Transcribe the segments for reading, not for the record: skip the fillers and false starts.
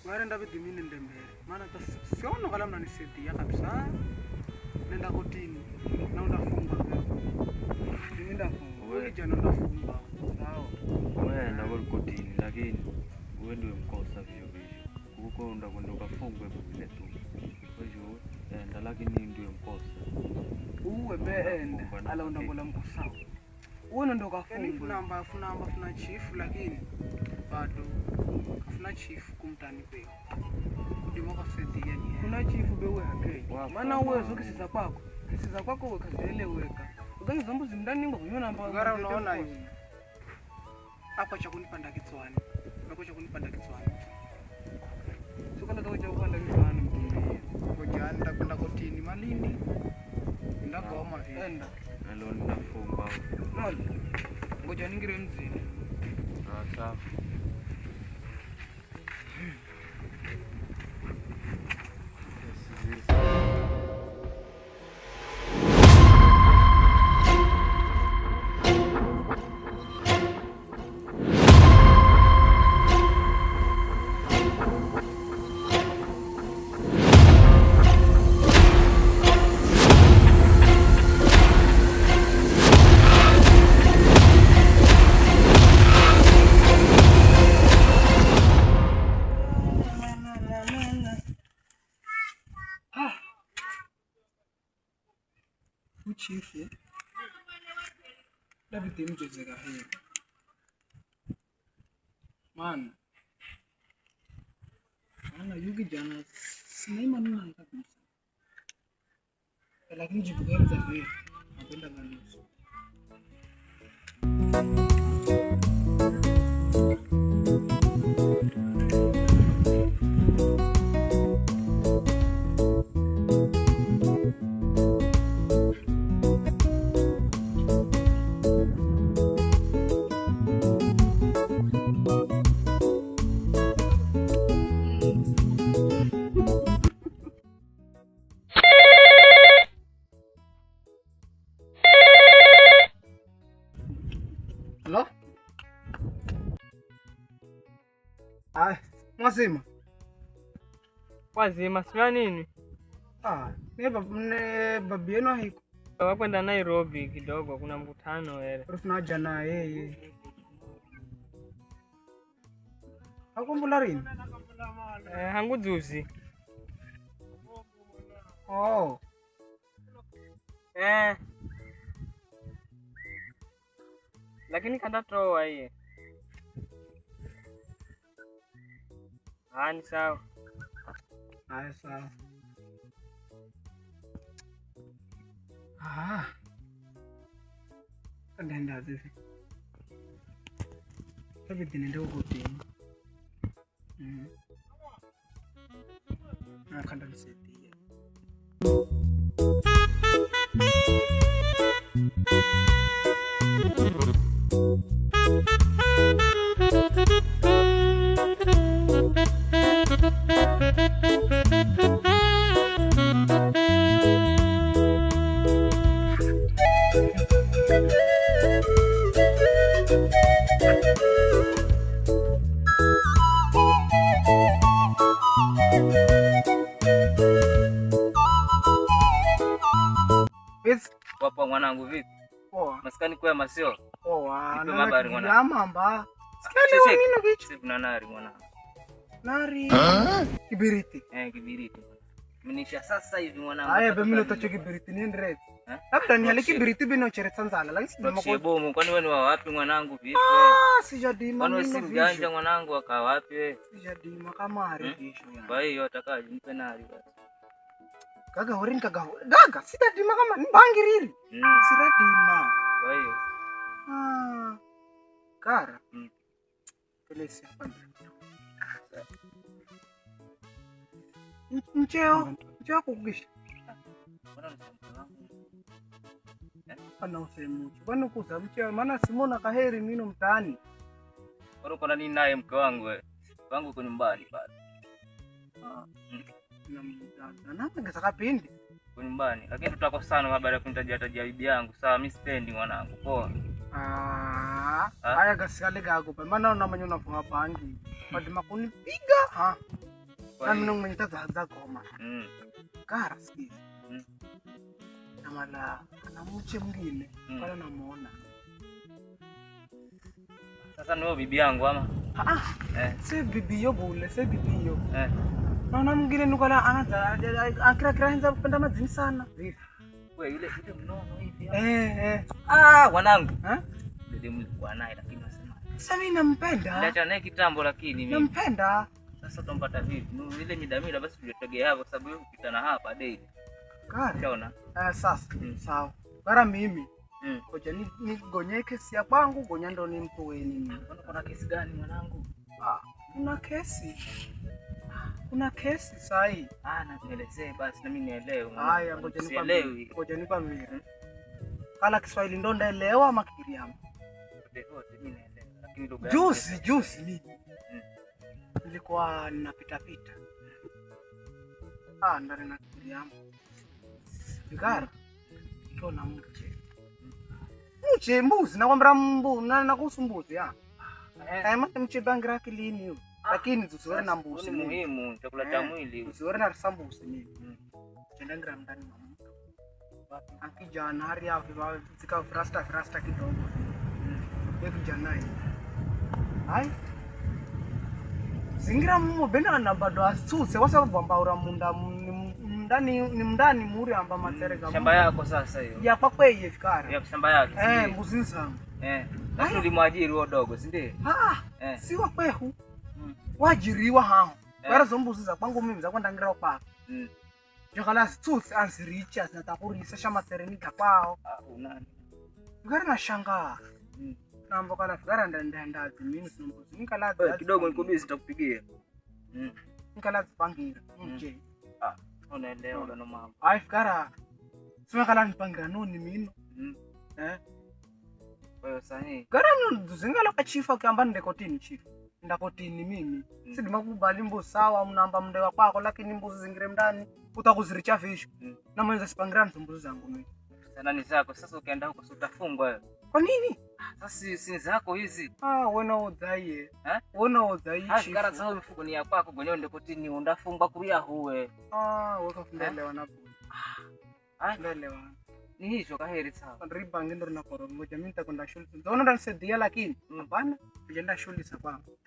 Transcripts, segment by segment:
Ngare ndabidi mimi nende mbele. Maana siona kala mnanisaidia kabisa. Nenda kotini na undafungwa wewe. Mimi ndafungwa. Wewe kijana undafungwa. Sawa. Wewe na wewe kotini lakini wewe ndiwe mkosa vyo vyo. Kuko undakwenda ukafungwe vile tu. Wewe enda lakini ndiwe mkosa. Uwe beenda ala undangola mkosa. Uwe ndo Yaani kafungwa. funamba funamba funa chief lakini bado kafuna chief kumtani kwe. Kudimo kasaidia ni. Kuna chifu bewe hake. Wafa, Maana uwezo mama. kisiza kwako. Kisiza kwako wekazieleweka. Ugangi zambu zimndani ngwa kunyona mba. Ngara unaona hivi. Hapa cha kunipanda kichwani. Hapo cha kunipanda kichwani. Sukala kwa cha kupanda kichwani mtumie. Ngoja ndakwenda kotini Malindi. Ndagoma vile. Enda. Nalo ndafungwa. Noli. Ngoja ningire mzini. Ah, sawa. Uchifu labidi mjeze kaheri maana maana yu kijana sina imani naye kabisa, lakini jibukenza vile napenda kanusu. Halo? Ah, mwazima. Wazima sima nini? Ah, ne babi yenu ahiko. Wakwenda Nairobi kidogo kuna mkutano wele. Rufunaja na yeye. Akumbula rini? Hangu juzi. Oh. Lakini kandatoa iye. Ah, ni sawa. Haya sawa. Ah. Ndaenda zivi. Sabidi nende ukotini. Nakhanda nisaidia. Wapo mwanangu vipi? Poa. Maskani kwema sio? Poa. Nipe mabari mwanangu. Mamba. Sikani nini kicho? Sisi tuna nari mwanangu. Nari. Kibiriti. Kibiriti. Mnisha sasa hivi mwanangu. Haya be mimi utacho kibiriti ni ndret. Labda ni hali kibiriti bino cheretsa nzala lakini sidima kwa bomu. Kwani wewe ni wa wapi mwanangu vipi? Ah, sijadima. Kwani wewe si mjanja mwanangu aka wapi wewe? Sijadima kama ari visho yani. Kwa hiyo atakaje nipe nari basi. Gaga horin kaga. Gaga sidadima kama nibangiriri. Siradima. Kwa hiyo. Ah. Kara. Pelesi hapa. Mcheo, mcheo kukugisha. Ana usemucho. Kwani kuza mcheo maana simona kaheri mino mtaani. Kwani uko na nini naye mke wangu wewe? Wangu uko nyumbani bado. Ah. Na na kapindi. Uko nyumbani. Lakini tutakosana habari ya kunitajia tajia bibi yangu. Sawa, mimi sipendi mwanangu. Poa. Ah. Haya gasikale gago pa. Maana unamanya unafunga pangi. Padima kunipiga. Ha. Kwa Nami hiyo mwenye za goma. Kara sikiza. Namala ana mche mwingine pala namuona. Sasa ni wewe bibi yangu ama? Ah, si bibi yo bule, si bibi yo. Naona mwingine nukala anaza akira kira henza kupenda madzini sana. Wewe yule yule mnono hivi. Ah, wanangu. Eh? Ndio mlikuwa naye lakini nasema. Sasa mimi nampenda. Niliacha naye kitambo lakini mimi. Nampenda. Sasa utampata vipi? Ile midamida basi tulitegea hapo sababu yeye kupita na hapa daily. Kara. Ushaona? Sasa sawa. Kara mimi. Ngoja nigonye kesi ya kwangu, gonya ndo nimtoeni mimi. Mbona kuna kesi gani mwanangu? Ah, kuna kesi. Kuna kesi sahi. Ah, na nielezee basi na mimi nielewe. Haya, ngoja nikwambie. Sielewi. Ngoja nikwambie. Kala Kiswahili ndo ndaelewa ama Kigiriama? Wote mimi naelewa. Lakini lugha yangu Juzi mimi. Nilikuwa ninapita pita. Ah, ndani na Kigiriama. Vikara. Kiona mche. Mche mbuzi nakwambia mbu na kuhusu mbuzi ya. Mate mche bangira akilini yo. Lakini zuziwere na mbuzi. Ni muhimu chakula cha mwili. Zuziwere na sambuzi mimi. Chendangira ndani mwa mtu. Akijana hari ya zika frasta kidogo. Ye kijana hii. Ai. Zingira mumo bena na bado asuse kwa sababu ambaura munda ndani ni mndani muri amba matereka. Shamba yako sasa hiyo. Ya kwa kweye fikara. Ya shamba yake. Mbuzi zangu. Lakini ulimwajiri huo dogo, si ndio? Ah, si wa kwehu. Wajiriwa hao. Bara zombuzi za kwangu mimi za kwandangira kwa. Jokala tsutsi anziricha zinatakurisa shama terenika kwao. Ah, unani. Fikara na shangaa. Nambo kala fikara ndanda mimi zombuzi. Nikala kidogo niko busy nitakupigia. Nikala zipangira. Mje. Ah, unaelewa ndo mambo. Ai fikara. Sima kala nipangira noni mino. Kwa hiyo sahihi. Gara zingala kwa chifa kiamba ndekotini chifa. Ndakotini mimi. Sidima kubali mbuzi sawa mnamba mndewa kwako lakini mbuzi zingire ndani utakuziricha visho. Na mwenza sipangira mbuzi zangu mimi. Sana ni zako sasa ukienda huko si utafungwa wewe. Kwa nini? Sasa si zako hizi. Ah, wewe udhaiye. Wewe udhaiye. Ah, gara sasa mifuko ni ya kwako gonyo ndekotini undafungwa kuya huwe. Ah, wewe kafundelewa na bu. Ah, ndelewa. Ni hicho kaheri sawa. Ribangi ndo na koro ngoja mimi nitakwenda shule. Ndio ndanisaidia lakini hapana, nitaenda shule sa kwangu.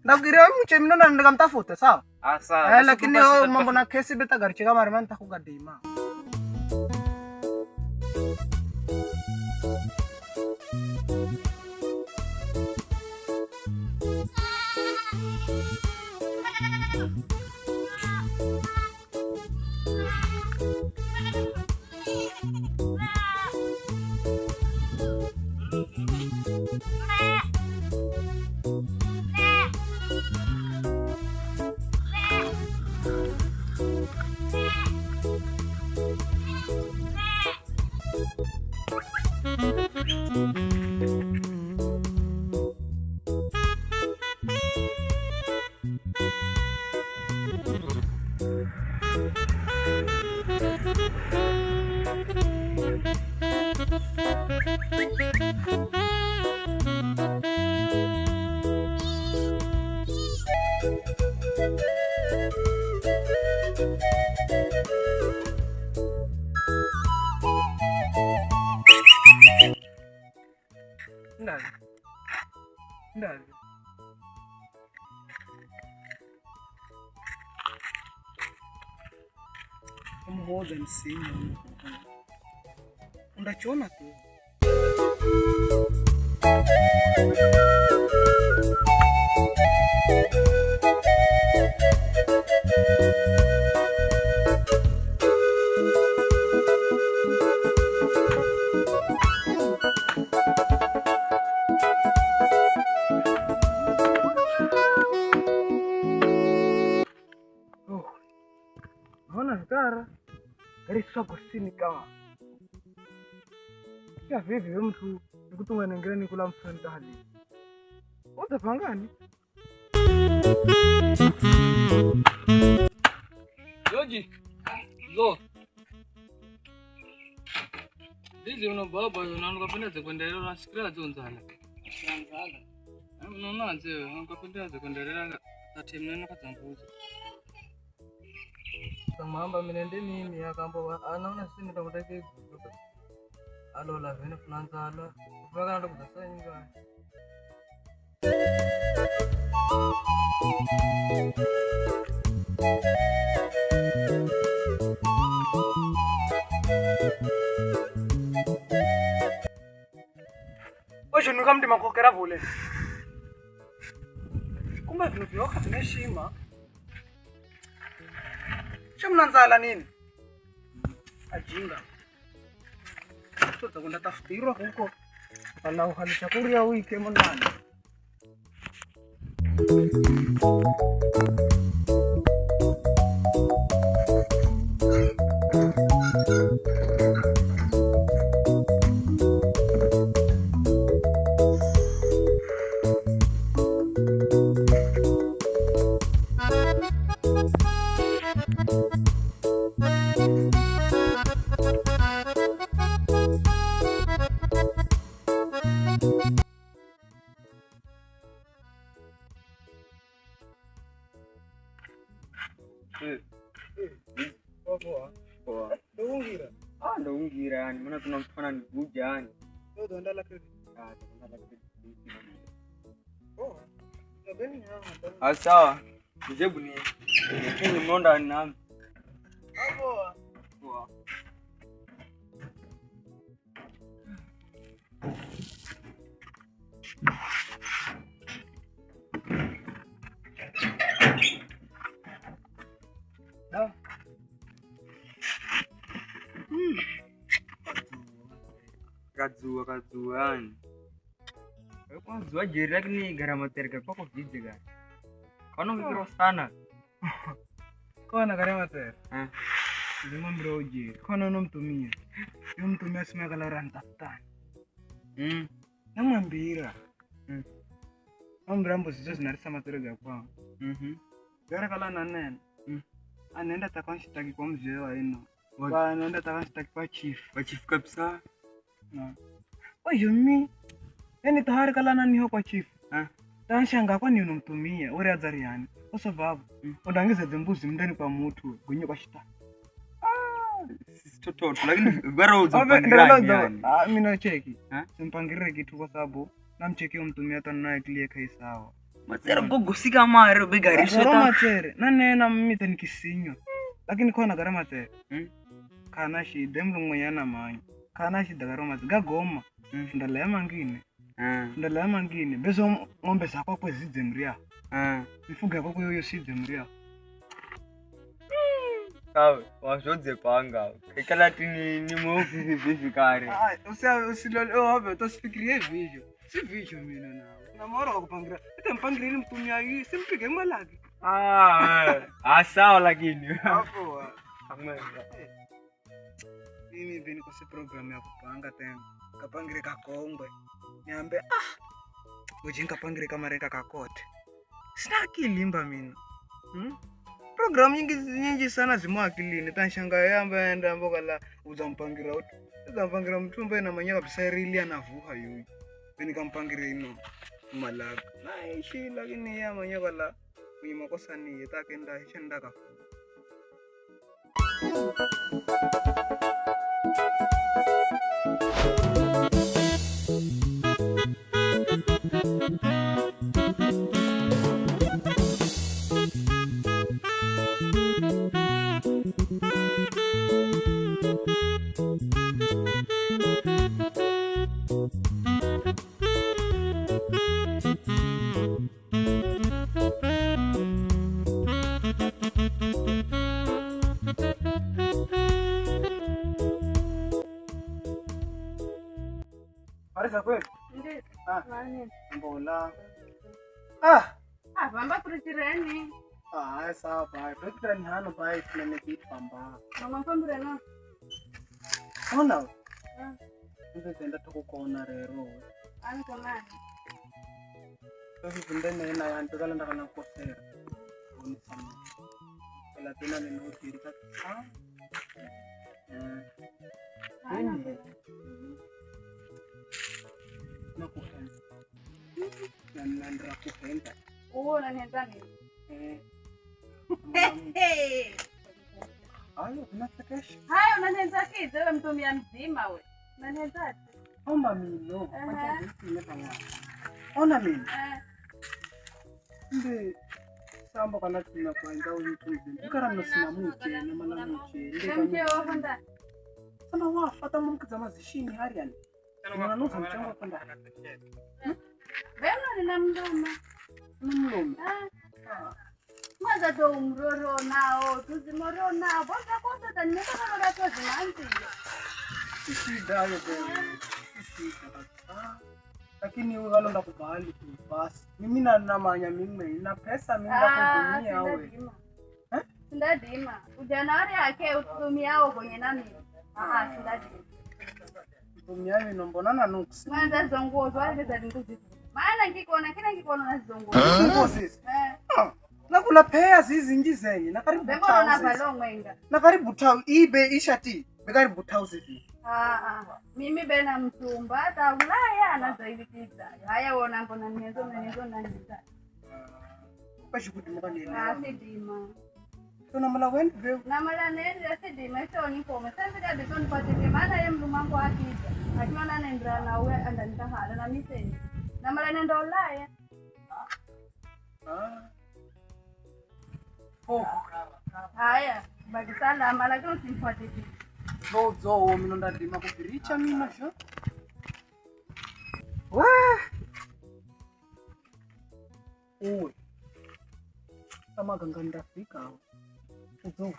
Ndakugiria mche mnona ndikamtafuta sawa? Ah, sawa. Lakini mambo na kesi beta garichika mara mimi nitakugadima. Ndani. Umuhoza msinya. Undachiona tu. Ya vivi mtu nikutunga nengere nikula mfantali. Utapangani? Yoji. Go. Ndizi uno baba unanukapenda kuendelea sikira zonzala. Zonzala. Unaona nje unakapenda kuendelea tati mnene kazambuza. Kamwamba minende mimi akamba anaona sisi nitamutake alola vene funanzala kufaka ndo kuzasanyika. Wewe nuka mdi makokera vule. Kumbe vinu vyoka vineshima. Chemnanzala nini? Ajinga. Tuta kwenda tafutirwa huko. Ala uhalisha kuria wiki monani. Poa. Ndoungira. Ah, ndoungira yani, maana kuna mtu ananiguja yani. Ndio ndo la credit. Ah, ndo la credit. Poa. Nabeni nyama. Ah, sawa. Nijebu ni ni monda nami. Ah, poa. Poa. Kadzua yani. Kwa zua jeri lakini gharama terika kwako vije gani? Kano ngikiro sana. Kona gharama terika. Eh. Zimwambira ujeri. Kona unomtumia. Yomtumia sima kala rantafutani. Namwambira. Namwambira mbuzi zo zinarisa materega kwangu. Gara kala nanena. Anaenda takanshitaki kwa mzee wa ino. Anaenda takanshitaki kwa chief. Kwa chief kabisa. Na. Oyo mi. Yani tahari kala nani kwa chief. Tanshanga kwa ni unomtumia uri adzari yani. Kwa sababu undangiza dzimbuzi mndani kwa mutu gunye kwa shita. Sisi toto lakini bora uzimpangira yani. Ah, mimi na cheki. Simpangirire kitu kwa sababu namcheki umtumia tano clear kai sawa. Matsere gogosika mare begarisho ta. Matsere nanena mimi nikisinyo. Lakini kona gara matsere. Kana shida mlungu yana manyi. Kana shida gara matsere gagoma. Ndala mangine. Ndala mangine bezo ng'ombe zako kwezidze mria. Mifugo yako yoyo sidze mria. Sawa, wazodze panga. Kekala tini ni mwe vivi kare. Ah, usilole obe tosifikirie vivyo. Si vivyo mina nawe. Na mora kupangira. Ete mpangira ili mtumia hii simpige malaki. Ah, sawa lakini. Hapo. Amwenga. Mimi bini kwa si program ya kupanga tena. Kapangire kakongwe. Niambe ngoje nkapangire kamareka kakote. Sina akili mba mina. Program nyingi sana zimo akilini. Tanshanga yamba enda mbokala uzampangira utu. Uzampangira mtu mbaye na manya kabisa rili anavuha yuyu. Bini kampangire ino malaka. Naishi lakini ya manya kala mwenye makosa ni yetakenda hishenda kafu. Parece kweli? Ndiyo. Ah. Mbola. Ah. Ah, vamba kuritireni. Ah, sawa bai. Kuritireni hano bai tunene kitu pamba. Mama mpambire no. Ona. Ah. Ndizenda tukukona rero. Ani konani. Sasa ndene na yantu kala ndakana kukosera. Onisama. Kala tena neno kirika. Ah. Eh. Nakuhenda. Na nandra kuhenda. Uwo unanihenda nini? Eh. Hey. Hayo vinachekesha. Haya unanenza kize wewe mtumia mzima we. Unanenza? Omba mino. Ona mimi. Mbe samba kana tuna kwanza uyu mzima. Ukara mno sina muche na mala muche. Mche wako nda. Sama wafata mumkiza mazishini hariani. Unanuza mchango kwenda. Beno nina mluma. Mluma. Mwaza to umroro nao, tuzimoro nao. Bonza kosa tanimeka kama tozimanzi. Shida yo bwana. Shida kabisa. Lakini wewe walonda kubali tu basi. Mimi na namanya mimi na pesa mimi ndakutumia wewe. Eh? Sindadima. Ujana yake utumiao kwenye nami. Ah, sindadima. Mtumia mimi mbona na nuksi. Mwanza zonguo zwale za nduzi. Maana ngikona kila ngikona na zonguo. Zonguo sisi. Eh. Nakula pea zizi njizenye na karibu tau. Na balongo. Na karibu tau ibe ishati. Bekaribu tau zizi. Mimi bena mtumba ta Ulaya anazoivikiza. Haya wona mbona nizo nizo naniza. Bashikudimuka nene. Sidima. Tuna mala wendi be. Na mala nende sidima iso nikome. Sasa kabisa nipate maana yeye mlumangu akija. Akiona nendra na we andanitahala na miseni. Na mala nenda Ulaya. Oh. Haya, baki salama lakini usimfuate. Zozo mino ndadima kubiricha mino sho. Wa. Uwe. Kama ganga ndafika. Uzo.